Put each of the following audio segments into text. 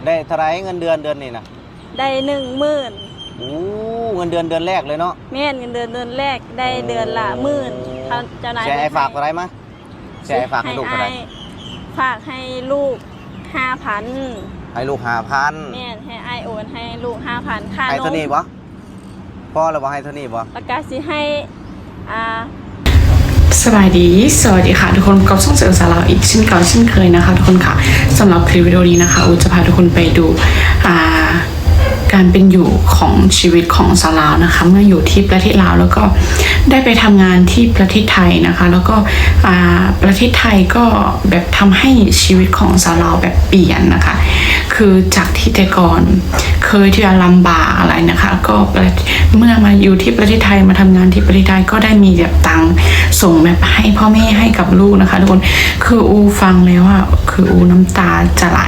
ໄດ້ເທົ່າໃດເງິນເດືອນເດືອນນີ້ນະ? ໄດ້ໜຶ່ງໝື່ນ. ໂອ້ ເງິນເດືອນເດືອນແລກເລີຍເນາະ? ແມ່ນ ເງິນເດືອນເດືອນແລກ ໄດ້ເດືອນລະໝື່ນ. ເຈົ້ານາຍ ຊິໃຫ້ຝາກເທົ່າໃດມາ? ຊິໃຫ້ຝາກໃຫ້ລູກເທົ່າໃດ? ຝາກໃຫ້ລູກຫ້າພັນ. ໃຫ້ລູກຫ້າພັນ. ແມ່ນ ໃຫ້ອ້າຍໂອນໃຫ້ລູກຫ້າພັນ ຄ່ານົມ. ໃຫ້ເທົ່ານີ້ບໍ່? ພໍແລ້ວບໍ່? ໃຫ້ເທົ່ານີ້ບໍ່? ແລ້ວກະຊິໃຫ້ ອ່າ ສະບາຍດີ ສະຫວັດດີຄ່ະທຸກຄົນ ກັບຊ່ອງເສຍງສາວລາວອີກເຊັ່ນເກົ່າເຊັ່ນເຄີຍນະຄະທຸກຄົນຄ່ະ. ສຳລັບຄລິບວິດີໂອນີ້ນະຄະ ອູຈະພາທຸກຄົນໄປດູ ອ່າ ການເປັນຢູ່ຂອງຊີວິດຂອງສາວລາວນະຄະ ເມື່ອຢູ່ທີ່ປະເທດລາວ ແລ້ວກໍໄດ້ໄປທຳງານທີ່ປະເທດໄທນະຄະ ແລ້ວກໍ ອ່າ ປະເທດໄທກໍແບບທຳໃຫ້ຊີວິດຂອງສາວລາວແບບປ່ຽນນະຄະ ຄືຈາກທີ່ແຕ່ກ່ອນ ເຄີຍທີ່ວ່າລຳບາກອະໄລນະຄະ ກໍເມື່ອມາຢູ່ທີ່ປະເທດໄທ ມາທຳງານທີ່ປະເທດໄທ ກໍໄດ້ມີແບບຕັງສົ່ງແບບໃຫ້ພໍ່ແມ່ ໃຫ້ກັບລູກນະຄະທຸກຄົນ. ຄືອູຟັງແລ້ວອະ ຄືອູນ້ຳຕາຈະໄຫຼ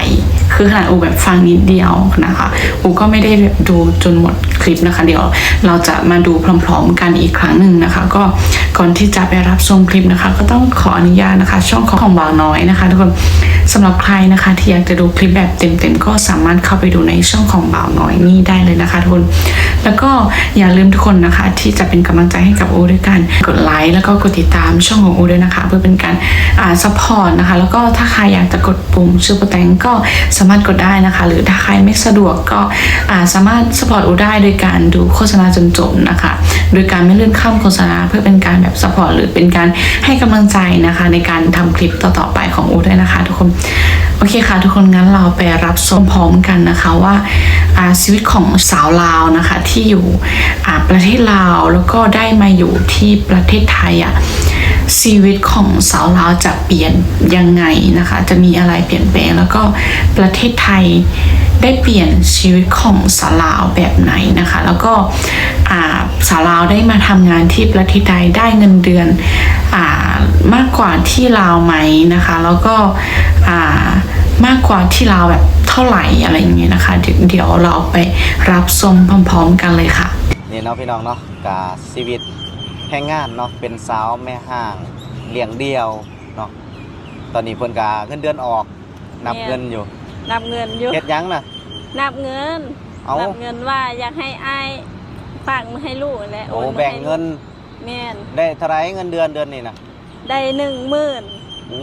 ຄືຂະໜາດອູແບບຟັງນິດດຽວນະຄະ ອູກໍໄມ່ໄດ້ແບບດູຈົນໝົດຄລິບນະຄະ. ດຽວເຮົາຈະມາດູພ້ອມໆກັນອີກຄັ້ງໜຶ່ງນະຄະ. ກໍກ່ອນທີ່ຈະໄປຮັບຊົມຄລິບນະຄະ ກໍຕ້ອງຂໍອະນຸຍາດນະຄະ ຊ່ອງຂອງ ຂອງບ່າວນ້ອຍນະຄະທຸກຄົນ. ສຳລັບໃຄນະຄະທີ່ຢາກຈະດູຄລິບແບບເຕັມໆ ກໍສາມາດເຂົ້າໄປດູໃນຊ່ອງຂອງບ່າວນ້ອຍນີ້ໄດ້ເລີຍນະຄະທຸກຄົນ. ແລ້ວກໍຢ່າລືມທຸກຄົນນະຄະ ທີ່ຈະເປັນກຳລັງໃຈໃຫ້ກັບອູດ້ວຍການກົດໄລ ແລ້ວກໍກົດຕິດຕາມຊ່ອງຂອງອູດ້ວຍນະຄະ ເພື່ອເປັນການ ອ່າ ຊັບພອດນະຄະ. ແລ້ວກໍຖ້າໃຄຢາກຈະກົດປຸ່ມຊຸບເປີແຕງກໍສາມາດກົດໄດ້ນະຄະ ຫຼືຖ້າໃຄໄມ່ສະດວກກໍ ອ່າ ສາມາດຊັບພອດອູໄດ້ໂດຍການດູໂຄສະນາຈົນຈົບນະຄະ ໂດຍການໄມ່ເລື່ອນຂ້າມໂຄສະນາ ເພື່ອເປັນການແບບຊັບພອດ ຫຼືເປັນການໃຫ້ກຳລັງໃຈນະຄະ ໃນການທຳຄລິບຕໍ່ໆໄປຂອງອູດ້ວຍນະຄະທຸກຄົນ. ໂອເຄຄ່ະທຸກຄົນ ງັ້ນເຮົາໄປຮັບຊົມພ້ອມກັນນະຄະວ່າ ອ່າ ຊີວິດຂອງສາວລາວນະຄະ ທີ່ຢູ່ ອ່າ ປະເທດລາວ ແລ້ວກໍໄດ້ມາຢູ່ທີ່ປະເທດໄທອະ ຊີວິດຂອງສາວລາວຈະປ່ຽນຍັງໄງນະຄະ ຈະມີອະໄລປ່ຽນແປງ ແລ້ວກໍປະເທດໄທໄດ້ປ່ຽນຊີວິດຂອງສາວລາວແບບໃດນະຄະ ແລ້ວກໍ ອ່າ ສາວລາວໄດ້ມາທຳງານທີ່ປະເທດໄທ ໄດ້ເງິນເດືອນ ອ່າ ມາກກວ່າທີ່ລາວໄໝນະຄະ ແລ້ວກໍ ອ່າ ມາກກວ່າທີ່ລາວແບບເທົ່າໃດ ອະໄລຢ່າງນີ້ນະຄະ. ດ- ດ- ດຽວເຮົາໄປຮັບຊົມພ້ອມໆກັນເລີຍຄ່ະ. ນີ້ເນາະພີ່ນ້ອງເນາະ ກະຊີວິດແຮງງານເນາະ ເປັນສາວແມ່ຮ້າງລ້ຽງດ່ຽວເນາະ. ຕອນນີ້ເພິ່ນກະເງິນເດືອນອອກ ນັບເງິນຢູ່. ແມ່ນ ນັບເງິນຢູ່. ເຮັດຫຍັງນະ? ນັບເງິນ. ເອົ້າ ນັບເງິນວ່າຢາກໃຫ້ອ້າຍຝາກມາໃຫ້ລູກແຫຼະ. ໂອ້ ໂອນມາໃຫ້ລູກ. ແບ່ງເງິນ. ແມ່ນ. ໄດ້ເທົ່າໃດເງິນເດືອນເດືອນນີ້ນະ? ໄດ້ໜຶ່ງໝື່ນ. ໂອ້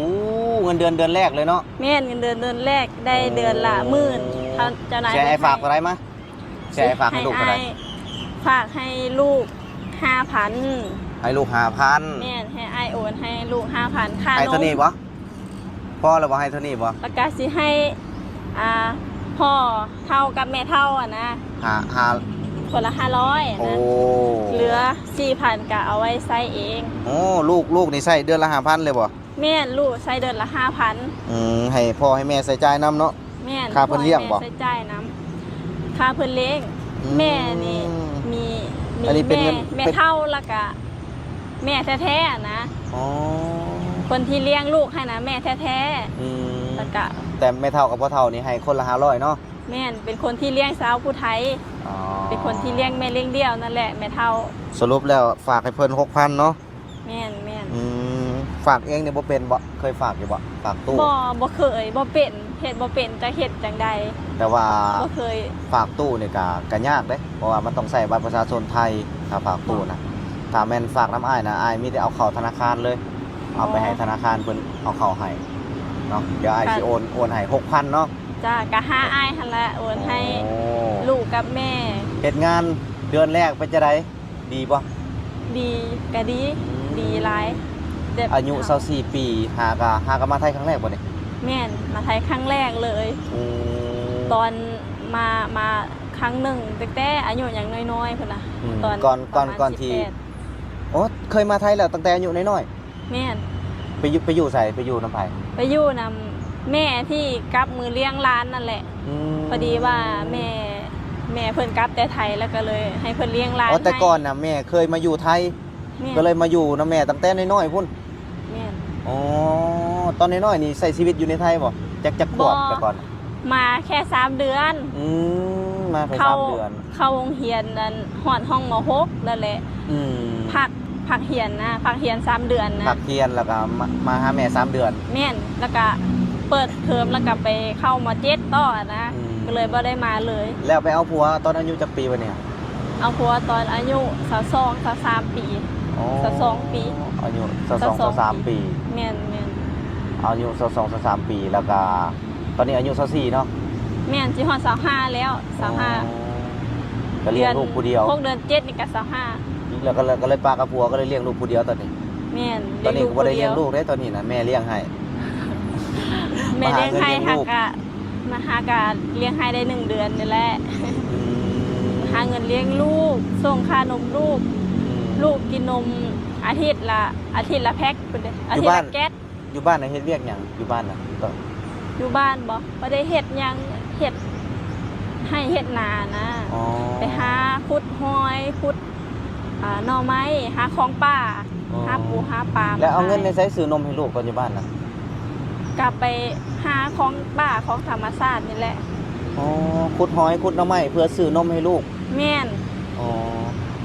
ເງິນເດືອນເດືອນແລກເລີຍເນາະ? ແມ່ນ ເງິນເດືອນເດືອນແລກ ໄດ້ເດືອນລະໝື່ນ. ໂອ້ ເຈົ້ານາຍ ຊິໃຫ້ຝາກເທົ່າໃດມາ? ຊິໃຫ້ຝາກໃຫ້ລູກເທົ່າໃດ? ຝາກໃຫ້ລູກຫ້າພັນ. ໃຫ້ລູກຫ້າພັນ. ແມ່ນ ໃຫ້ອ້າຍໂອນໃຫ້ລູກຫ້າພັນ ຄ່ານົມ. ໃຫ້ເທົ່ານີ້ບໍ່? ພໍແລ້ວບໍ່? ໃຫ້ເທົ່ານີ້ບໍ່? ແລ້ວກະຊິໃຫ້ ອ່າ ພໍ່ເຖົ້າກັບແມ່ເຖົ້າຫັ້ນນະ ຫ້າ ຫ້າ ຄົນລະຫ້າຮ້ອຍຫັ້ນນະ. ໂອ້ ເຫຼືອສີ່ພັນກະເອົາໄວ້ໃຊ້ເອງ. ໂອ້ ລູກ ລູກນີ້ໃຊ້ເດືອນລະຫ້າພັນເລີຍບໍ່? ແມ່ນ ລູກໃຊ້ເດືອນລະຫ້າພັນ. ອືມ ໃຫ້ພໍ່ໃຫ້ແມ່ໃຊ້ຈ່າຍນຳເນາະ? ແມ່ນ ຄ່າເພິ່ນລ້ຽງບໍ່? ໃຊ້ຈ່າຍນຳ ຄ່າເພິ່ນລ້ຽງ. ອືມ ແມ່ນີ້ມີ ມີ ອັນນີ້ເປັນ ແມ່ ເງິນ ແມ່ເຖົ້າ ແລ້ວກະແມ່ແທ້ໆນະ. ອໍ ຄົນທີ່ລ້ຽງລູກໃຫ້ນະ ແມ່ແທ້ໆ. ອືມ ແລ້ວກະ ແຕ່ແມ່ເຖົ້າກັບພໍ່ເຖົ້ານີ້ໃຫ້ຄົນລະຫ້າຮ້ອຍເນາະ? ແມ່ນ ເປັນຄົນທີ່ລ້ຽງຊາວຜູ້ໄທ. ອໍ ເປັນຄົນທີ່ລ້ຽງແມ່ລ້ຽງດ່ຽວນັ້ນແຫຼະ ແມ່ເຖົ້າ. ສະຫຼຸບແລ້ວຝາກໃຫ້ເພິ່ນຫົກພັນເນາະ? ແມ່ນໆ. ອືມ ຝາກເອງນີ້ບໍ່ເປັນບໍ່? ເຄີຍຝາກຢູ່ບໍ່? ຝາກຕູ້? ບໍ່ ບໍ່ເຄີຍ ບໍ່ເປັນ ເຮັດບໍ່ເປັນ ຈັກເຮັດຈັ່ງໃດ. ແຕ່ວ່າ ບໍ່ເຄີຍ ຝາກຕູ້ນີ້ກະ ກະຍາກເດ້ ເພາະວ່າມັນຕ້ອງໃຊ້ບັດປະຊາຊົນໄທ ຖ້າຝາກຕູ້ນະ. ຖ້າແມ່ນຝາກນຳອ້າຍນະ ອ້າຍມີແຕ່ເອົາເຂົ້າທະນາຄານເລີຍ. ເອົາໄປໃຫ້ທະນາຄານເພິ່ນເອົາເຂົ້າໃຫ້ເນາະ. ດຽວອ້າຍຊິໂອນ ໂອນໃຫ້ຫົກພັນເນາະ. ຈ້າ ກະຫາອ້າຍຫັ້ນແຫຼະ ໂອນໃຫ້ ໂອ້ ລູກກັບແມ່. ເຮັດງານເດືອນແລກເປັນຈັ່ງໃດ? ດີບໍ່? ດີ ກະດີ ອືມ ດີຫຼາຍ. ອາຍຸຊາວສີ່ປີ ຫາກະ ຫາກະມາໄທຄັ້ງແລກບໍ່ນີ້? ແມ່ນ ມາໄທຄັ້ງແລກເລີຍ. ໂອ້ ຕອນມາ ມາຄັ້ງໜຶ່ງ ຕັ້ງແຕ່ອາຍຸຍັງນ້ອຍໆພຸ້ນນະ. ອືມ ຕອນ ກ່ອນ ກ່ອນ ກ່ອນທີ່ ໂອ້ ເຄີຍມາໄທແລ້ວຕັ້ງແຕ່ອາຍຸນ້ອຍໆ? ແມ່ນ. ໄປຢູ່ ໄປຢູ່ໃສ? ໄປຢູ່ນຳໃຜ? ໄປຢູ່ນຳແມ່ທີ່ກັບມືລ້ຽງຫຼານນັ້ນແຫຼະ. ອືມ ພໍດີວ່າແມ່ ແມ່ເພິ່ນກັບແຕ່ໄທ ແລ້ວກໍເລີຍໃຫ້ເພິ່ນລ້ຽງຫຼານ. ອໍ ແຕ່ກ່ອນນະແມ່ເຄີຍມາຢູ່ໄທ? ແມ່ນ. ກໍເລີຍມາຢູ່ນຳແມ່ຕັ້ງແຕ່ນ້ອຍໆພຸ້ນ? ແມ່ນ. ອໍ ຕອນນ້ອຍໆນີ້ໃຊ້ຊີວິດຢູ່ໃນໄທບໍ່? ຈັກ ຈັກຂວບແຕ່ກ່ອນ? ມາແຄ່ສາມເດືອນ. ອືມ ມາແຄ່ສາມເດືອນ. ເຂົ້າໂຮງຮຽນນັ້ນຮອດຫ້ອງ ມໍຫົກນັ້ນແຫຼະ. ອືມ ພັກ ພັກຮຽນນະ ພັກຮຽນສາມເດືອນນະ. ພັກຮຽນແລ້ວກໍມາ ມາຫາແມ່ສາມເດືອນ. ແມ່ນ ແລ້ວກໍເປີດເທີມ ແລ້ວກໍໄປເຂົ້າ ມໍເຈັດຕໍ່ນະ. ອືມ ກໍເລີຍບໍ່ໄດ້ມາເລີຍ. ແລ້ວໄປເອົາຜົວຕອນອາຍຸຈັກປີບັດນີ້? ເອົາຜົວຕອນອາຍຸຊາວສອງ ຊາວສາມປີ. ອໍ ຊາວສອງປີ. ອາຍຸຊາວສອງ ຊາວສາມປີ. ຊາວສອງ ແມ່ນໆ. ອາຍຸຊາວສອງ ຊາວສາມປີ ແລ້ວກໍຕອນນີ້ອາຍຸຊາວສີ່ເນາະ? ແມ່ນ ຊິຮອດຊາວຫ້າແລ້ວ. ຊາວຫ້າ. ອໍ ກໍລ້ຽງລູກຜູ້ດຽວ. ຫົກເດືອນເຈັດນີ້ກໍຊາວຫ້າ. ແລ້ວກໍ ກໍເລີຍປະກັບຜົວ ກໍເລີຍລ້ຽງລູກຜູ້ດຽວຕອນນີ້. ແມ່ນ. ຕອນນີ້ກໍບໍ່ໄດ້ລ້ຽງລູກເດ້ ຕອນນີ້ນະ ແມ່ລ້ຽງໃຫ້. ແມ່ລ້ຽງໃຫ້. ຫາກໍ ມາຫາກໍລ້ຽງໃຫ້ໄດ້ໜຶ່ງເດືອນນີ້ແຫຼະ. ອືມ. ຫາເງິນລ້ຽງລູກ ສົ່ງຄ່ານົມລູກ. ອືມ. ລູກກິນນົມອາທິດລະ ອາທິດລະແພັກພຸ້ນເດ້. ອາທິດລະແກັດ. ຢູ່ບ້ານນະເຮັດວຽກຫຍັງ? ຢູ່ບ້ານນະ ຢູ່ບ້ານບໍ່? ບໍ່ໄດ້ເຮັດຫຍັງ ເຮັດໄຮ່ເຮັດນານະ. ອໍ. ໄປຫາຂຸດຫອຍ ຂຸດ ອ່າ ໜໍ່ໄມ້ ຫາຂອງປ່າ. ອໍ. ຫາປູຫາປາ. ແລ້ວເອົາເງິນໃນໃສຊື້ນົມໃຫ້ລູກຕອນຢູ່ບ້ານນະ? ກໍໄປຫາຂອງປ່າຂອງທຳມະຊາດນີ້ແຫຼະ. ອໍ ຂຸດຫອຍ ຂຸດໜໍ່ໄມ້ເພື່ອຊື້ນົມໃຫ້ລູກ. ແມ່ນ. ອ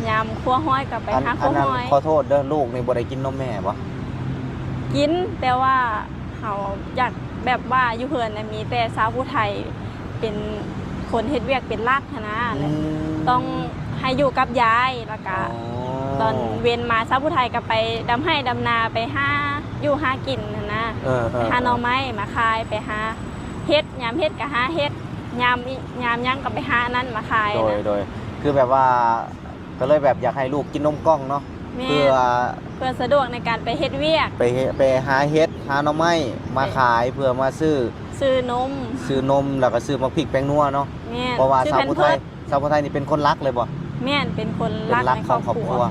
ໍ. ຍາມຄົວຫອຍກໍໄປຫາຄົວຫອຍ. ອັນ ອັນນັ້ນ ຂໍໂທດເດີ ລູກນີ້ບໍ່ໄດ້ກິນນົມແມ່ບໍ່? ກິນ ແຕ່ວ່າເຮົາຢາກແບບວ່າຢູ່ເຮືອນນະ ມີແຕ່ຊາວຜູ້ໄທເປັນຄົນເຮັດວຽກເປັນຫຼັກຫັ້ນນະ. ອືມ. ຕ້ອງໃຫ້ຢູ່ກັບຍາຍ ແລ້ວກະ ອໍ ຕອນເວັນມາຊາວຜູ້ໄທກໍໄປດຳໄຮ່ດຳນາ ໄປຫາຢູ່ຫາກິນຫັ້ນນະ. ເອີໆໆ. ໄປຫາໜໍ່ໄມ້ມາຂາຍ ໄປຫາເຫັດ ຍາມເຫັດກໍຫາເຫັດ ຍາມ ຍາມຫຍັງກໍໄປຫາອັນນັ້ນມາຂາຍ. ໂດຍ ນະ ໂດຍ ຄືແບບວ່າ ກໍເລີຍແບບຢາກໃຫ້ລູກກິນນົມກ່ອງເນາະ. ແມ່ນ. ເພື່ອ ເພື່ອສະດວກໃນການໄປເຮັດວຽກ ໄປເຮັດ ໄປຫາເຫັດ ຫາໜໍ່ໄມ້ມາຂາຍ ເພື່ອມາຊື້ ຊື້ນົມ ຊື້ນົມ ແລ້ວກໍຊື້ໝາກພິກແປ້ງນົວເນາະ. ແມ່ນ. ເພາະວ່າຊາວຜູ້ໄທ ຊາວຜູ້ໄທນີ້ເປັນຄົນຫຼັກເລີຍບໍ່? ແມ່ນ ເປັນຄົນຫຼັກຂອງຄອບຄົວ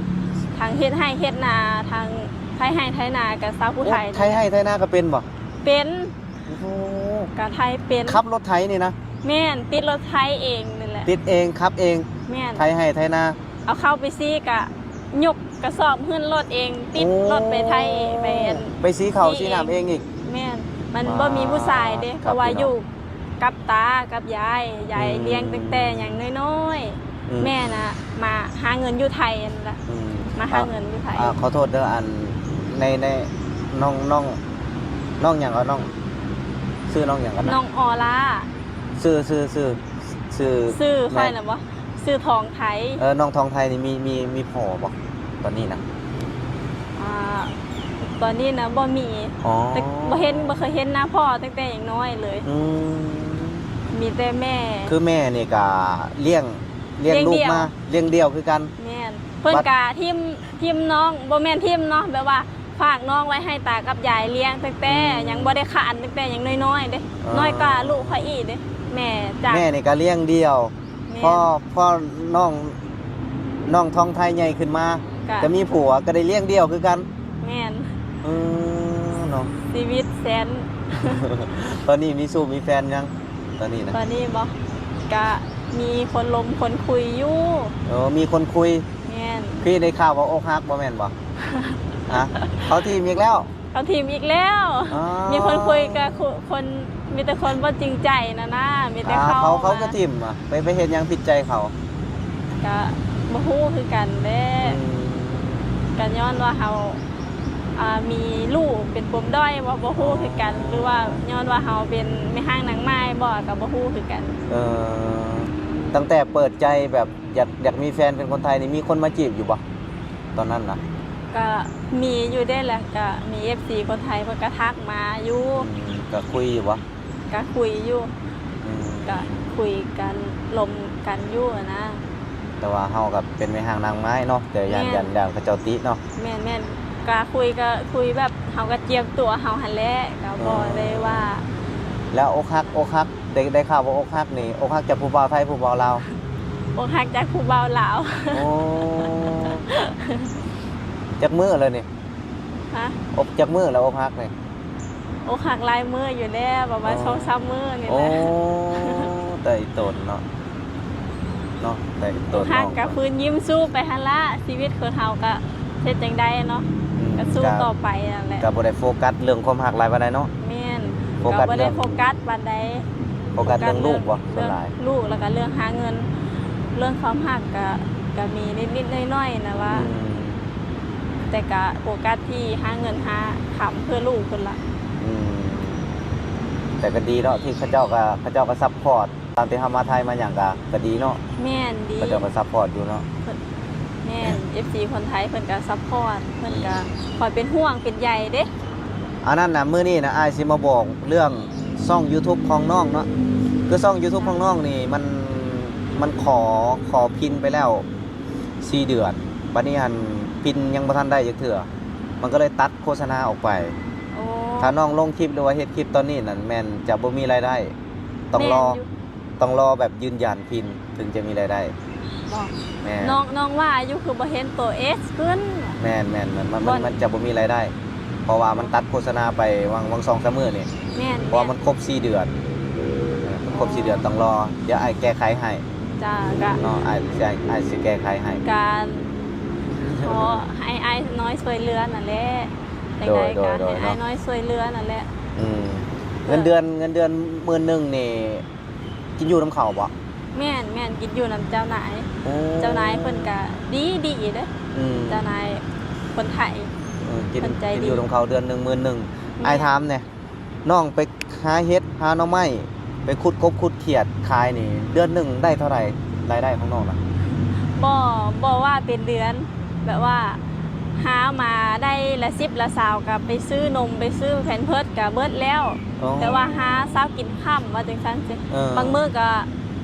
ທັງເຮັດໄຮ່ເຮັດນາ ທັງໄຖໄຮ່ໄຖນາ ກໍຊາວຜູ້ໄທ. ໂອ້ ໄຖໄຮ່ໄຖນາກໍເປັນບໍ່? ເປັນ. ໂອ້ໂຫ ກະໄຖເປັນ. ຂັບລົດໄຖນີ້ນະ? ແມ່ນ ຕິດລົດໄຖເອງນີ້ແຫຼະ. ຕິດເອງ ຂັບເອງ. ແມ່ນ. ໄຖໄຮ່ໄຖນາ. ເອົາເຂົ້າໄປສີກະຍົກກະສອບຂຶ້ນລົດເອງ ຕິດ ໂອ້ ລົດໄປໄຖ ໄປອັນ ໄປສີເຂົ້າສີນ້ຳເອງອີກ. ແມ່ນ. ມັນບໍ່ມີຜູ້ຊາຍເດ້ ເພາະວ່າຢູ່ ກັບຕາກັບຍາຍ ຍາຍ ອືມ ລ້ຽງຕັ້ງແຕ່ຍັງນ້ອຍໆ. ອືມ. ແມ່ນະ ມາຫາເງິນຢູ່ໄທຫັ້ນລະ. ອືມ. ມາຫາເງິນຢູ່ໄທ. ອ່າ ຂໍໂທດເດີ ອັນ ໃນ ໃນ ນ້ອງ ນ້ອງ ນ້ອງຫຍັງເກາະ? ນ້ອງ ຊື່ນ້ອງຫຍັງເກາະນະ? ນ້ອງອໍລາ. ຊື່ ຊື່ ຊື່ ຊື່ ຊື່ຂ້ອຍນະບໍ່? ຊື່ທອງໄທ. ເອີ ນ້ອງທອງໄທນີ້ມີ ມີ ມີພໍ່ບໍ່ຕອນນີ້ນະ? ອ່າ ຕອນນີ້ນະບໍ່ມີ. ອໍ. ແຕ່ບໍ່ເຫັນ ບໍ່ເຄີຍເຫັນໜ້າພໍ່ຕັ້ງແຕ່ຍັງນ້ອຍເລີຍ. ອືມ. ມີແຕ່ແມ່. ຄືແມ່ນີ້ກະລ້ຽງ ລ້ຽງລູກມາ ລ້ຽງດ່ຽວ ລ້ຽງດ່ຽວຄືກັນ. ແມ່ນ. ເພິ່ນກະຖິ້ມ ຖິ້ມນ້ອງ ບໍ່ແມ່ນຖິ້ມເນາະ ແບບວ່າຝາກນ້ອງໄວ້ໃຫ້ຕາກັບຍາຍລ້ຽງ ຕັ້ງແຕ່ ອືມ ຍັງບໍ່ໄດ້ຄານ ຕັ້ງແຕ່ຍັງນ້ອຍໆເດ້. ອໍ. ນ້ອຍກວ່າລູກຂ້ອຍອີກເດ້. ແມ່ຈາກ ແມ່ນີ້ກະລ້ຽງດ່ຽວ. ແມ່ນ. ພໍ ພໍນ້ອງ ນ້ອງທອງໄທໃຫຍ່ຂຶ້ນມາ ກະ ກະມີຜົວ ກະໄດ້ລ້ຽງດ່ຽວຄືກັນ. ແມ່ນ. ເອີ ເນາະ ຊີວິດແສນ ຕອນນີ້ມີຊູ້ມີແຟນຍັງ? ຕອນນີ້ນະ ຕອນນີ້ບໍ່ ກະມີຄົນລົມຄົນຄຸຍຢູ່. ເອີ ມີຄົນຄຸຍ. ແມ່ນ. ຄືໄດ້ຂ່າວວ່າອົກຫັກບໍ່ແມ່ນບໍ່? ຮະ ເຂົາຖິ້ມອີກແລ້ວ. ເຂົາຖິ້ມອີກແລ້ວ. ອໍ. ມີຄົນຄຸຍກະ ຄົນ ມີແຕ່ຄົນບໍ່ຈິງໃຈນະນາ ມີແຕ່ ອ່າ ເຂົາ ເຂົາ ເຂົາກໍຖິ້ມ. ໄປ ໄປເຮັດຫຍັງຜິດໃຈເຂົາ? ກະບໍ່ຮູ້ຄືກັນແຫຼະ. ອືມ. ກະຍ້ອນວ່າເຮົາ ອ່າ ມີລູກເປັນປົມດ້ອຍບໍ່ ບໍ່ຮູ້ຄືກັນ ຫຼືວ່າຍ້ອນວ່າເຮົາເປັນແມ່ຮ້າງນາງໝ້າຍບໍ່ ກໍບໍ່ຮູ້ຄືກັນ. ເອີ ຕັ້ງແຕ່ເປີດໃຈແບບຢາກ ຢາກມີແຟນເປັນຄົນໄທນີ້ ມີຄົນມາຈີບຢູ່ບໍ່ ຕອນນັ້ນນະ? ກໍມີຢູ່ເດ້ແຫຼະ ກໍມີເອັຟຊີຄົນໄທເພິ່ນກໍທັກມາຢູ່. ອືມ. ກໍຄຸຍຢູ່ບໍ່? ກະຄຸຍຢູ່. ອືມ. ກະຄຸຍກັນລົມກັນຢູ່ຫັ້ນນະ. ແຕ່ວ່າເຮົາກະເປັນແມ່ຮ້າງນາງໝ້າຍເນາະ ແຕ່ຢ້ານ ແມ່ນ ຢ້ານ ຢ້ານເຂົາເຈົ້າຕິເນາະ. ແມ່ນໆ. ກະຄຸຍ ກະຄຸຍແບບເຮົາກະຈຽມຕົວເຮົາຫັ້ນແຫຼະ ກະບໍ່ ເອີ ໄດ້ວ່າ. ແລ້ວອົກຫັກ ອົກຫັກ ໄດ້ ໄດ້ຂ່າວວ່າອົກຫັກນີ້ ອົກຫັກຈາກຜູ້ບ່າວໄທ ຜູ້ບ່າວລາວ? ອົກຫັກຈາກຜູ້ບ່າວລາວ. ໂອ້ ຈັກມື້ແລ້ວນີ້? ຮະ? ອົກ ຈັກມື້ແລ້ວອົກຫັກນີ້? ອົກຫັກຫຼາຍມື້ຢູ່ແລ້ວ ປະມານ ອໍ ສອງສາມມື້ນີ້ແຫຼະ. ໂອ້ ໄດ້ຕົນເນາະ ເນາະ ໄດ້ຕົນ. ອົກຫັກກະຟື້ນຍິ້ມສູ້ໄປຫັ້ນລະ ຊີວິດຄົນເຮົາກະເຮັດຈັ່ງໃດເນາະ. ອືມ. ກະສູ້ຕໍ່ໄປຫັ້ນແຫຼະ. ກະບໍ່ໄດ້ໂຟກັສເລື່ອງຄວາມຮັກຫຼາຍປານໃດເນາະ. ແມ່ນ. ໂຟກັສ ກະບໍ່ໄດ້ໂຟກັສປານໃດ. ໂຟກັສເລື່ອງລູກບໍ່ ສ່ວນຫຼາຍ? ເລື່ອງລູກ ແລ້ວກະເລື່ອງຫາເງິນ. ເລື່ອງຄວາມຮັກກະ ກະມີນິດໆໜ້ອຍໆນະວ່າ. ອືມ. ແຕ່ກະໂຟກັສທີ່ຫາເງິນຫາຄຳເພື່ອລູກພຸ້ນລະ. ອືມ. ແຕ່ກໍດີເນາະ ທີ່ເຂົາເຈົ້າກໍ ເຂົາເຈົ້າກໍຊັບພອດ ຕາມທີ່ເຮົາມາໄທມາຫຍັງກະ ກະດີເນາະ. ແມ່ນ ດີ ເຂົາເຈົ້າກໍຊັບພອດຢູ່ເນາະ. ແມ່ນ ເອັຟຊີຄົນໄທເພິ່ນກໍຊັບພອດ ເພິ່ນກໍ ອືມ ຄອຍເປັນຫ່ວງເປັນໃຍເດ້. ອັນນັ້ນນະ ມື້ນີ້ນະ ອ້າຍຊິມາບອກເລື່ອງຊ່ອງຢູທູບຂອງນ້ອງເນາະ. ຄືຊ່ອງຢູທູບຂອງນ້ອງນີ້ ມັນ ມັນຂໍ ຂໍພິນໄປແລ້ວສີ່ເດືອນ ບັດນີ້ຫັ້ນພິນຍັງບໍ່ທັນໄດ້ຈັກເທື່ອ ມັນກໍເລີຍຕັດໂຄສະນາອອກໄປ. ໂອ້ ຖ້ານ້ອງລົງຄລິບ ຫຼືວ່າເຮັດຄລິບຕອນນີ້ນັ້ນ ແມ່ນຈະບໍ່ມີລາຍໄດ້. ຕ້ອງລໍ ແມ່ນຢູ່ ຕ້ອງລໍແບບຢືນຢັນພິນເຖິງຈະມີລາຍໄດ້. ບໍ່ ແມ່ນ ນ້ອງ ນ້ອງວ່າຢູ່ ຄືບໍ່ເຫັນໂຕເອສຂຶ້ນ. ແມ່ນໆ ມັນ ມັນ ມັນຈະບໍ່ມີລາຍໄດ້ ເພາະວ່າມັນຕັດໂຄສະນາໄປຫວ່າງ ຫວ່າງສອງສາມມື້ນີ້. ແມ່ນ ເພາະວ່າມັນຄົບສີ່ເດືອນ ເອີ ມັນຄົບສີ່ເດືອນ ຕ້ອງລໍ. ດຽວອ້າຍແກ້ໄຂໃຫ້. ຈ້າ ກະ ເນາະ ອ້າຍຊິ ອ້າຍຊິແກ້ໄຂໃຫ້. ກະຂໍໃຫ້ອ້າຍນ້ອຍຊ່ວຍເຫຼືອນັ້ນແຫຼະ. ຈັ່ງໃດກໍໃຫ້ອ້າຍນ້ອຍຊ່ວຍເຫຼືອນັ້ນແຫຼະ. ອືມ ເງິນເດືອນ ເງິນເດືອນໝື່ນໜຶ່ງນີ້ ກິນຢູ່ນຳເຂົາບໍ່? ແມ່ນໆ ກິນຢູ່ນຳເຈົ້ານາຍ. ໂອ້ ເຈົ້ານາຍເພິ່ນກະດີໆເດ້. ອືມ ເຈົ້ານາຍຄົນໄທ. ເອີ ກິນ ເພິ່ນໃຈດີ ກິນຢູ່ນຳເຂົາເດືອນໜຶ່ງໝື່ນໜຶ່ງ. ແມ່ນ ອ້າຍຖາມແດ່ ນ້ອງໄປຫາເຫັດຫາໜໍ່ໄມ້ ໄປຂຸດກົບຂຸດຂຽດຂາຍນີ້ ເດືອນໜຶ່ງໄດ້ເທົ່າໃດ ລາຍໄດ້ຂອງນ້ອງນະ? ບໍ່ ບໍ່ວ່າເປັນເດືອນ ແບບວ່າຫາມາໄດ້ລະສິບລະຊາວ ກໍໄປຊື້ນົມ ໄປຊື້ແພມເພີດກໍເບິດແລ້ວ. ອໍ ແຕ່ວ່າຫາເຊົ້າກິນຄ່ຳ ວ່າຈັ່ງຊັ້ນຊິ. ເອີ ບາງມື້ກໍ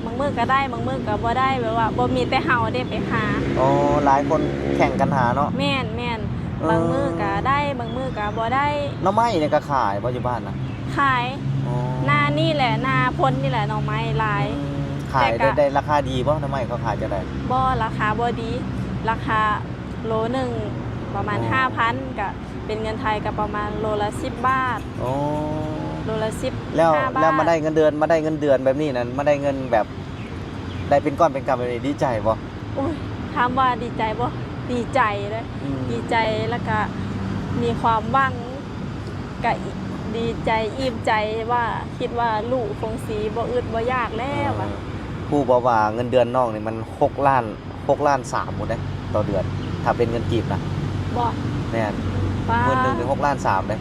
ບາງມື້ກໍໄດ້ ບາງມື້ກໍບໍ່ໄດ້ ແບບວ່າບໍ່ມີແຕ່ເຮົາເດ້ໄປຫາ. ອໍ ຫຼາຍຄົນແຂ່ງກັນຫາເນາະ. ແມ່ນໆ ເອີ ບາງມື້ກໍໄດ້ ບາງມື້ກໍບໍ່ໄດ້. ໜໍ່ໄມ້ນີ້ກໍຂາຍບໍ່ ຢູ່ບ້ານນະ? ຂາຍ. ອໍ ໜ້ານີ້ແຫຼະ ໜ້າຝົນນີ້ແຫຼະ ໜໍ່ໄມ້ຫຼາຍ. ອືມ ຂາຍ ແຕ່ກໍ ໄດ້ ໄດ້ລາຄາດີບໍ່? ໜໍ່ໄມ້ເຂົາຂາຍຈັ່ງໃດ? ບໍ່ ລາຄາບໍ່ດີ ລາຄາໂລໜຶ່ງປະມານ ອໍ ຫ້າພັນ ກໍເປັນເງິນໄທກໍປະມານໂລລະສິບບາດ. ອໍ ໂລລະສິບ ແລ້ວ ຫ້າບາດ. ແລ້ວມາໄດ້ເງິນເດືອນ ມາໄດ້ເງິນເດືອນແບບນີ້ນັ້ນ ມາໄດ້ເງິນແບບ ໄດ້ເປັນກ້ອນເປັນກຳແບບນີ້ ດີໃຈບໍ່? ໂອ້ຍ ຖາມວ່າດີໃຈບໍ່? ດີໃຈເດ້. ອືມ ດີໃຈ ແລ້ວກະມີຄວາມຫວັງ ກະດີໃຈ ອີ່ມໃຈວ່າ ຄິດວ່າລູກຄົງຊິບໍ່ອຶດບໍ່ຢາກແລ້ວ. ເອີ ວ່າ ຮູ້ບໍ່ວ່າເງິນເດືອນນ້ອງນີ້ມັນຫົກລ້ານ ຫົກລ້ານສາມພຸ້ນເດ້ ຕໍ່ເດືອນ ຖ້າເປັນເງິນກີບນະ. ບໍ່ ແມ່ນ ປາ ໝື່ນໜຶ່ງນີ້ຫົກລ້ານສາມເດ້.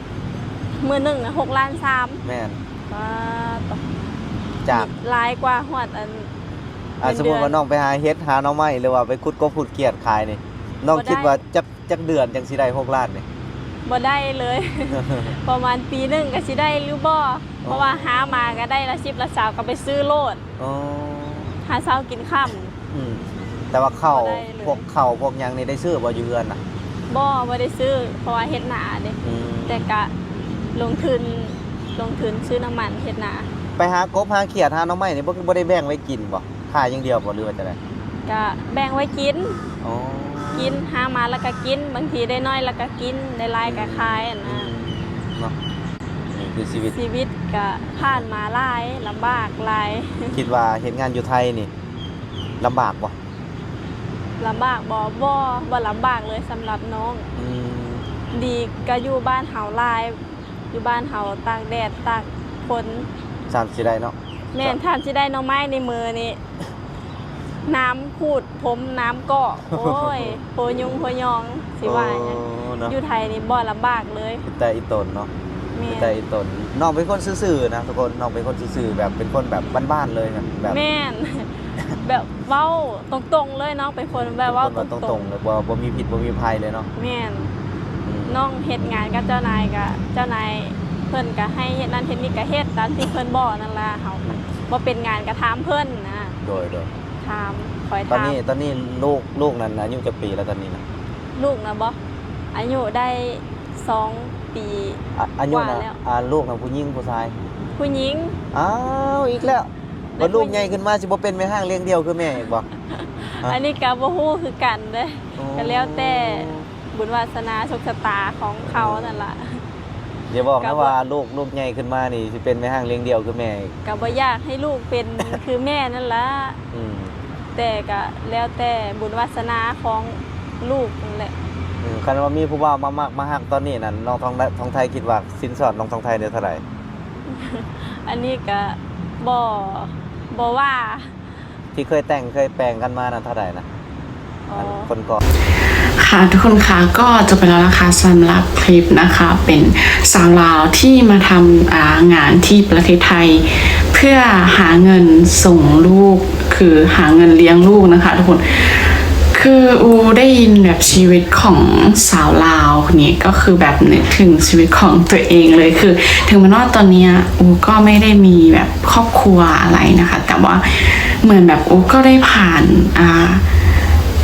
ໝື່ນໜຶ່ງນະຫົກລ້ານສາມ. ແມ່ນ ປາ ຈາກ ຫຼາຍກວ່າຮອດອັນ ອ່າ ສົມມຸດວ່ານ້ອງໄປຫາເຫັດຫາໜໍ່ໄມ້ ຫຼືວ່າໄປຂຸດກົບຂຸດຂຽດຂາຍນີ້ ນ້ອງຄິດວ່າຈັກ ຈັກເດືອນຈັ່ງຊິໄດ້ຫົກລ້ານນີ້? ບໍ່ໄດ້ເລີຍ ປະມານປີໜຶ່ງກໍຊິໄດ້ຫຼືບໍ່? ອໍ ເພາະວ່າຫາມາກໍໄດ້ລະສິບລະຊາວ ກໍໄປຊື້ໂລດ. ອໍ ຫາເຊົ້າກິນຄ່ຳ. ອືມ ແຕ່ວ່າເຂົ້າ ບໍ່ໄດ້ເລີຍ ພວກເຂົ້າພວກຫຍັງນີ້ໄດ້ຊື້ບໍ່ ຢູ່ເຮືອນນະ? ບໍ່ ບໍ່ໄດ້ຊື້ ເພາະວ່າເຮັດນາເດ້. ອືມ ແຕ່ກະລົງທຶນ ລົງທຶນຊື້ນ້ຳມັນເຮັດນາ. ໄປຫາກົບຫາຂຽດຫາໜໍ່ໄມ້ນີ້ ບໍ່ ບໍ່ໄດ້ແບ່ງໄວ້ກິນບໍ່? ຂາຍຢ່າງດຽວບໍ່ ຫຼືວ່າຈັ່ງໃດ? ກະແບ່ງໄວ້ກິນ. ອໍ ກິນ ຫາມາແລ້ວກະກິນ ບາງທີໄດ້ໜ້ອຍແລ້ວກະກິນ ໄດ້ຫຼາຍກະຂາຍຫັ້ນນະ. ອືມ ເນາະ ນີ້ຄືຊີວິດ ຊີວິດກະຜ່ານມາຫຼາຍ ລຳບາກຫຼາຍ. ຄິດວ່າເຮັດງານຢູ່ໄທນີ້ລຳບາກບໍ່? ລຳບາກບໍ່? ບໍ່ ບໍ່ລຳບາກເລີຍສຳລັບນ້ອງ. ອືມ ດີກະຢູ່ບ້ານເຮົາຫຼາຍ ຢູ່ບ້ານເຮົາຕາກແດດຕາກຝົນ. ສ່ຳຊິໄດ້ເນາະ. ແມ່ນ ສ່ຳຊິໄດ້ໜໍ່ໄມ້ໃນມືນີ້ ນ້ຳຂູດ ພົມນ້ຳເກາະ ໂອ້ຍ ໂພຍຸງໂພຍອງ ຊິວ່າຫຍັງ. ເອີ ເນາະ ຢູ່ໄທນີ້ບໍ່ລຳບາກເລີຍ. ເປັນຕາອີ່ຕົນເນາະ. ແມ່ນ ເປັນຕາອີ່ຕົນ. ນ້ອງເປັນຄົນຊື່ໆນະທຸກຄົນ ນ້ອງເປັນຄົນຊື່ໆ ແບບເປັນຄົນແບບບ້ານໆເລີຍນະ ແບບ ແມ່ນ ແບບເວົ້າຕົງໆເລີຍເນາະ ເປັນຄົນແບບເວົ້າຕົງໆ ເປັນຄົນເວົ້າຕົງໆເລີຍ ບໍ່ ບໍ່ມີພິດບໍ່ມີໄພເລີຍເນາະ. ແມ່ນ ອືມ ນ້ອງເຮັດງານກັບເຈົ້ານາຍກະ ເຈົ້ານາຍເພິ່ນກະໃຫ້ເຮັດນັ້ນເຮັດນີ້ກະເຮັດຕາມທີ່ເພິ່ນບອກນັ້ນລະ ເຮົາ ອືມ ບໍ່ເປັນງານກະຖາມເພິ່ນນະ. ໂດຍໆ ຖາມ ຄອຍຖາມ. ຕອນນີ້ ຕອນນີ້ລູກ ລູກນັ້ນອາຍຸຈັກປີແລ້ວຕອນນີ້ນະ? ລູກນະບໍ? ອາຍຸໄດ້ສອງປີ ອາ ອາຍຸນະ ກວ່າແລ້ວ. ອາ ລູກນະຜູ້ຍິງຜູ້ຊາຍ? ຜູ້ຍິງ. ອ້າວ ອີກແລ້ວ. ບັດລູກໃຫຍ່ຂຶ້ນມາຊິບໍ່ເປັນແມ່ຮ້າງລ້ຽງດ່ຽວຄືແມ່ອີກບໍ່? ຮະ? ອັນນີ້ກະບໍ່ຮູ້ຄືກັນເດ້. ໂອ້ ກະແລ້ວແຕ່ບຸນວາສະໜາໂຊກຊະຕາຂອງເຂົານັ້ນລະ. ຢ່າບອກນະວ່າລູກ ລູກໃຫຍ່ຂຶ້ນມານີ້ຊິເປັນແມ່ຮ້າງລ້ຽງດ່ຽວຄືແມ່ອີກ. ກະບໍ່ຢາກໃຫ້ລູກເປັນຄືແມ່ນັ້ນລະ. ອືມ ແຕ່ກະແລ້ວແຕ່ບຸນວາສະໜາຂອງລູກນັ້ນແຫຼະ. ອືມ ຄັນວ່າມີຜູ້ບ່າວມາມັກມາຮັກຕອນນີ້ນັ້ນ ນ້ອງທອງ ທອງໄທຄິດວ່າສິນສອດນ້ອງທອງໄທໄດ້ເທົ່າໃດ? ອັນນີ້ກະບໍ່ ບໍ່ວ່າ. ທີ່ເຄີຍແຕ່ງເຄີຍແປງກັນມານັ້ນເທົ່າໃດນະ? ອໍ ອັນຄົນກ່ອນ. ค่ะ ทุกคนคะ ก็จบไปแล้วนะคะ สำหรับคลิปนะคะ เป็นสาวลาวที่มาทำ อ่า งานที่ประเทศไทย เพื่อหาเงินส่งลูก คือหาเงินเลี้ยงลูกนะคะทุกคน คืออูได้ยินแบบชีวิตของสาวลาวคนนี้ ก็คือแบบนึกถึงชีวิตของตัวเองเลย คือถึงแม้ว่าตอนเนี้ยอูก็ไม่ได้มีแบบครอบครัวอะไรนะคะ แต่ว่าเหมือนแบบอูก็ได้ผ่าน อ่า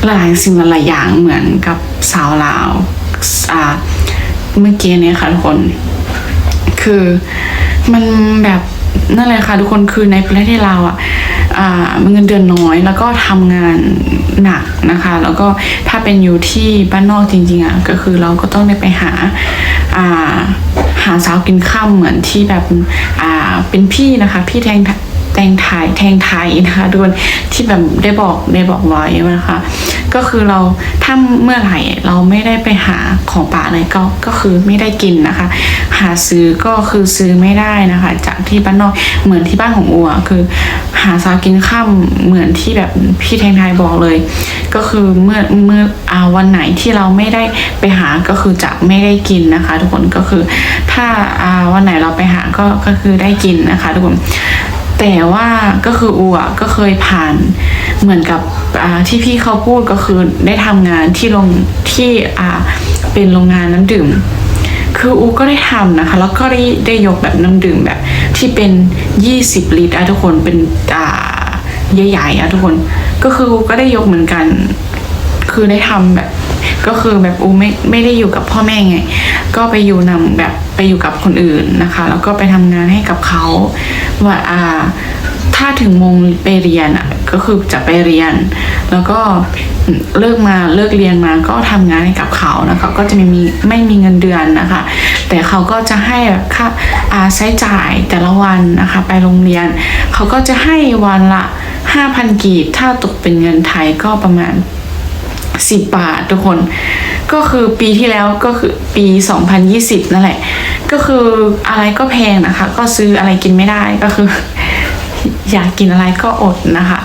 หลายสิ่งหลายอย่างเหมือนกับสาวลาว อ่า เมื่อกี้เนี่ยค่ะทุกคน คือมันแบบ นั่นแหละค่ะทุกคน คือในประเทศลาวอะ อ่า เงินเดือนน้อย แล้วก็ทำงานหนักนะคะ แล้วก็ถ้าเป็นอยู่ที่บ้านนอกจริงๆอะ ก็คือเราก็ต้องได้ไปหา อ่า หาเช้ากินค่ำเหมือนที่แบบ อ่า เป็นพี่นะคะ พี่แทง แตงไทย แทงไทยนะคะทุกคน ที่แบบได้บอก ได้บอกไว้นะคะ ก็คือเรา ถ้าเมื่อไหร่เราไม่ได้ไปหาของป่าอะไร ก็ ก็คือไม่ได้กินนะคะ หาซื้อก็คือซื้อไม่ได้นะคะ จากที่บ้านนอก เหมือนที่บ้านของอูอะ คือหาเช้ากินค่ำ เหมือนที่แบบพี่แทงไทยบอกเลย ก็คือเมื่อ เมื่อ อ่า วันไหนที่เราไม่ได้ไปหา ก็คือจะไม่ได้กินนะคะทุกคน ก็คือถ้า อ่า วันไหนเราไปหา ก็ ก็คือได้กินนะคะทุกคน แต่ว่าก็คืออูอะก็เคยผ่านเหมือนกับ อ่า ที่พี่เขาพูด ก็คือได้ทำงานที่โรง ที่ อ่า เป็นโรงงานน้ำดื่ม คืออูก็ได้ทำนะคะ แล้วก็ได้ ได้ยกแบบน้ำดื่มแบบที่เป็นยี่สิบลิตรอะทุกคน เป็น อ่า ใหญ่ๆอะทุกคน ก็คืออูก็ได้ยกเหมือนกัน คือได้ทำแบบ ก็คือแบบอูไม่ ไม่ได้อยู่กับพ่อแม่ไง ก็ไปอยู่นำแบบ ไปอยู่กับคนอื่นนะคะ แล้วก็ไปทำงานให้กับเขา ว่า อ่า ถ้าถึงโมงไปเรียนอะ ก็คือจะไปเรียน แล้วก็เลิกมา เลิกเรียนมาก็ทำงานให้กับเขานะคะ ก็จะไม่มี ไม่มีเงินเดือนนะคะ แต่เขาก็จะให้แบบค่า อ่า ใช้จ่ายแต่ละวันนะคะ ไปโรงเรียน เขาก็จะให้วันละห้าพันกีบ ถ้าตกเป็นเงินไทยก็ประมาณ สิบบาททุกคน ก็คือปีที่แล้ว ก็คือปีสองพันยี่สิบนั่นแหละ ก็คืออะไรก็แพงนะคะ ก็ซื้ออะไรกินไม่ได้ ก็คือ อยากกินอะไรก็อดนะคะ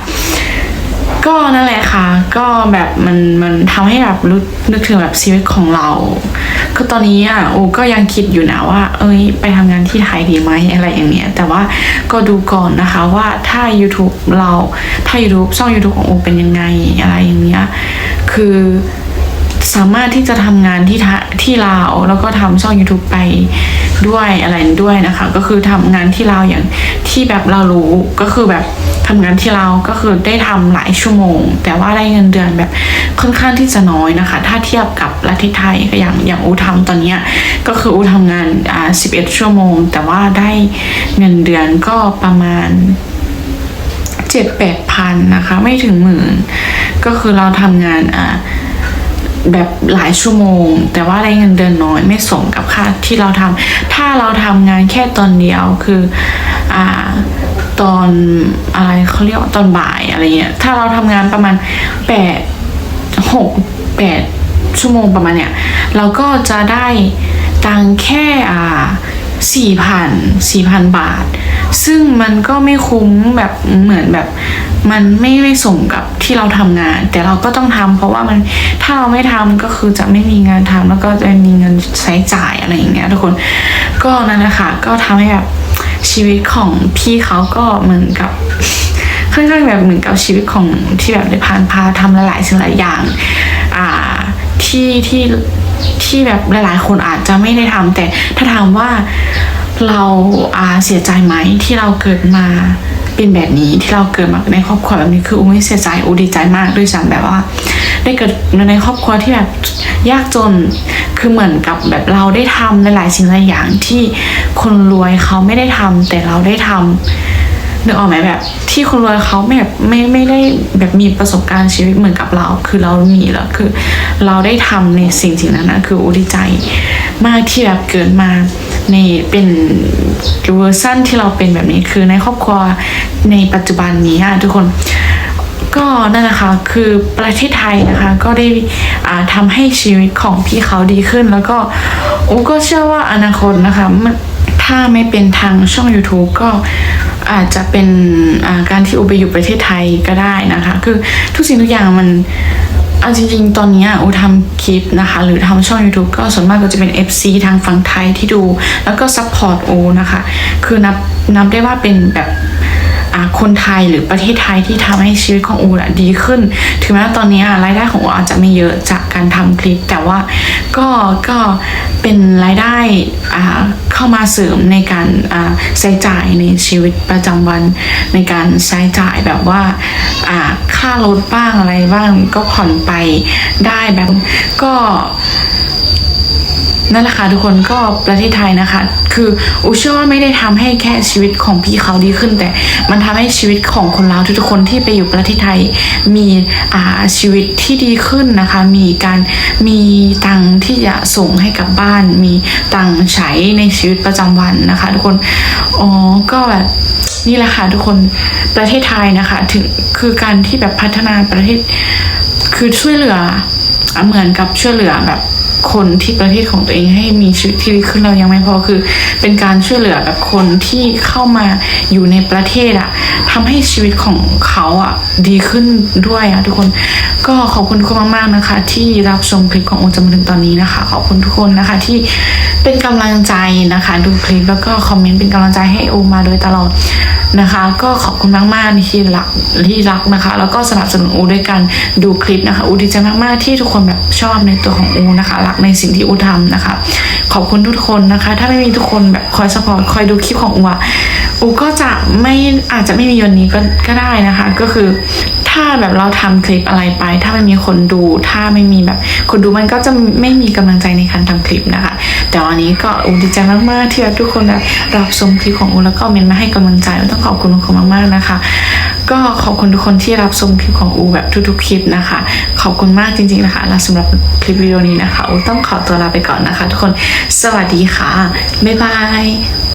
ก็นั่นแหละค่ะ ก็แบบมัน มันทำให้แบบรู้ นึกถึงแบบชีวิตของเรา ก็ตอนนี้อะ โอก็ยังคิดอยู่นะว่า เอ้ย ไปทำงานที่ไทยดีไหม อะไรอย่างเงี้ย แต่ว่าก็ดูก่อนนะคะว่าถ้ายูทูบเรา ถ้ายูทูบ ช่องยูทูบของโอเป็นยังไง อะไรอย่างเงี้ย คือสามารถที่จะทำงานที่ทะ ที่ลาว แล้วก็ทำช่องยูทูบไปด้วย อะไรด้วยนะคะ ก็คือทำงานที่ลาวอย่างที่แบบเรารู้ ก็คือแบบทำงานที่ลาว ก็คือได้ทำหลายชั่วโมง แต่ว่าได้เงินเดือนแบบค่อนข้างที่จะน้อยนะคะ ถ้าเทียบกับประเทศไทย ก็อย่าง อย่างโอทำตอนเนี้ย ก็คือโอทำงาน อ่า สิบเอ็ดชั่วโมง แต่ว่าได้เงินเดือนก็ประมาณ เจ็ดแปดพันนะคะ ไม่ถึงหมื่น ก็คือเราทำงาน อ่า แบบหลายชั่วโมง แต่ว่าได้เงินเดือนน้อย ไม่สมกับค่าที่เราทำ ถ้าเราทำงานแค่ตอนเดียว คือ อ่า ตอนอะไร เขาเรียกว่าตอนบ่ายอะไรเงี้ย ถ้าเราทำงานประมาณแปด หก แปดชั่วโมงประมาณเนี้ย เราก็จะได้ตังค์แค่ อ่า สี่พัน สี่พันบาท ซึ่งมันก็ไม่คุ้มแบบ เหมือนแบบ มันไม่ ไม่สมกับที่เราทำงาน แต่เราก็ต้องทำ เพราะว่ามัน ถ้าเราไม่ทำก็คือจะไม่มีงานทำ แล้วก็จะมีเงินใช้จ่ายอะไรอย่างเงี้ยทุกคน ก็นั่นแหละค่ะ ก็ทำให้แบบชีวิตของพี่เขาก็เหมือนกับ ค่อนข้างแบบเหมือนกับชีวิตของที่แบบได้ผ่านพาทำหลายๆสิ่งหลายอย่าง อ่า ที่ ที่ ที่แบบหลายๆคนอาจจะไม่ได้ทำ แต่ถ้าถามว่าเรา อ่า เสียใจไหมที่เราเกิดมาเป็นแบบนี้ ที่เราเกิดมาในครอบครัวแบบนี้ คือโอไม่เสียใจ โอดีใจมากด้วยซ้ำ แบบว่าได้เกิดมาในครอบครัวที่แบบยากจน คือเหมือนกับแบบเราได้ทำหลายๆสิ่งหลายอย่างที่คนรวยเขาไม่ได้ทำ แต่เราได้ทำ นึกออกไหม แบบที่คนรวยเขาไม่แบบ ไม่ ไม่ได้แบบมีประสบการณ์ชีวิตเหมือนกับเรา คือเรามีแล้ว คือเราได้ทำในสิ่งสิ่งนั้นนะ คือโอดีใจมากที่แบบเกิดมาใน เป็นเวอร์ชันที่เราเป็นแบบนี้ คือในครอบครัวในปัจจุบันนี้อะทุกคน ก็นั่นนะคะ คือประเทศไทยนะคะ ก็ได้ อ่า ทำให้ชีวิตของพี่เขาดีขึ้น แล้วก็โอก็เชื่อว่าอนาคตนะคะ มัน ถ้าไม่เป็นทางช่องยูทูบ ก็อาจจะเป็น อ่า การที่โอไปอยู่ประเทศไทยก็ได้นะคะ คือทุกสิ่งทุกอย่างมัน อ เอาจริงๆ ตอนเนี้ยอูทำคลิปนะคะ หรือทำช่อง YouTube ก็ส่วนมากก็จะเป็น เอฟซี ทางฝั่งไทยที่ดู แล้วก็ซัพพอร์ตอูนะคะ คือนับ นับได้ว่าเป็นแบบ อ่า คนไทยหรือประเทศไทยที่ทำให้ชีวิตของอูอะดีขึ้น ถึงแม้ว่าตอนเนี้ยรายได้ของอูอาจจะไม่เยอะจากการทำคลิป แต่ว่าก็ ก็เป็นรายได้ อ่า เข้ามาเสริมในการ อ่า ใช้จ่ายในชีวิตประจำวัน ในการใช้จ่ายแบบว่า อ่า ค่ารถบ้างอะไรบ้างก็ผ่อนไปได้แบบ ก็ นั่นแหละค่ะทุกคน ก็ประเทศไทยนะคะ คืออูเชื่อว่าไม่ได้ทำให้แค่ชีวิตของพี่เขาดีขึ้น แต่มันทำให้ชีวิตของคนลาวทุกๆคนที่ไปอยู่ประเทศไทยมี อ่า ชีวิตที่ดีขึ้นนะคะ มีการ มีตังค์ที่จะส่งให้กับบ้าน มีตังค์ใช้ในชีวิตประจำวันนะคะทุกคน อ๋อ ก็แบบ นี่แหละค่ะทุกคน ประเทศไทยนะคะ ถึง คือการที่แบบพัฒนาประเทศ คือช่วยเหลือ อ่ะ เหมือนกับช่วยเหลือแบบคนที่ประเทศของตัวเองให้มีชีวิตที่ดีขึ้นแล้วยังไม่พอ คือเป็นการช่วยเหลือแบบคนที่เข้ามาอยู่ในประเทศอะ ทำให้ชีวิตของเขาอะดีขึ้นด้วยอะทุกคน ก็ขอบคุณทุกคนมากๆนะคะ ที่รับชมคลิปของอูจนมาถึงตอนนี้นะคะ ขอบคุณทุกคนนะคะที่เป็นกำลังใจนะคะ ดูคลิปแล้วก็คอมเมนต์เป็นกำลังใจให้อูมาโดยตลอดนะคะ ก็ขอบคุณมากๆที่รัก ที่รักนะคะ แล้วก็สนับสนุนอูด้วยการดูคลิปนะคะ อูดีใจมากๆที่ทุกคนแบบชอบในตัวของอูนะคะ รักในสิ่งที่อูทำนะคะ ขอบคุณทุกคนนะคะ ถ้าไม่มีทุกคนแบบคอยซัพพอร์ต คอยดูคลิปของอูอะ อูก็จะไม่ อาจจะไม่มีวันนี้ก็ ก็ได้นะคะ ก็คือถ้าแบบเราทำคลิปอะไรไป ถ้าไม่มีคนดู ถ้าไม่มีแบบคนดู มันก็จะไม่มีกำลังใจในการทำคลิปนะคะ แต่วันนี้ก็ อูดีใจมากๆที่แบบทุกคนแบบรับชมคลิปของอูแล้วก็เมนต์มาให้กำลังใจ ต้องขอบคุณทุกคนมากๆนะคะ ก็ขอบคุณทุกคนที่รับชมคลิปของอูแบบทุกๆคลิปนะคะ ขอบคุณมากจริงๆนะคะ และสำหรับคลิปวิดีโอนี้นะคะ อูต้องขอตัวลาไปก่อนนะคะทุกคน สวัสดีค่ะ บ๊ายบาย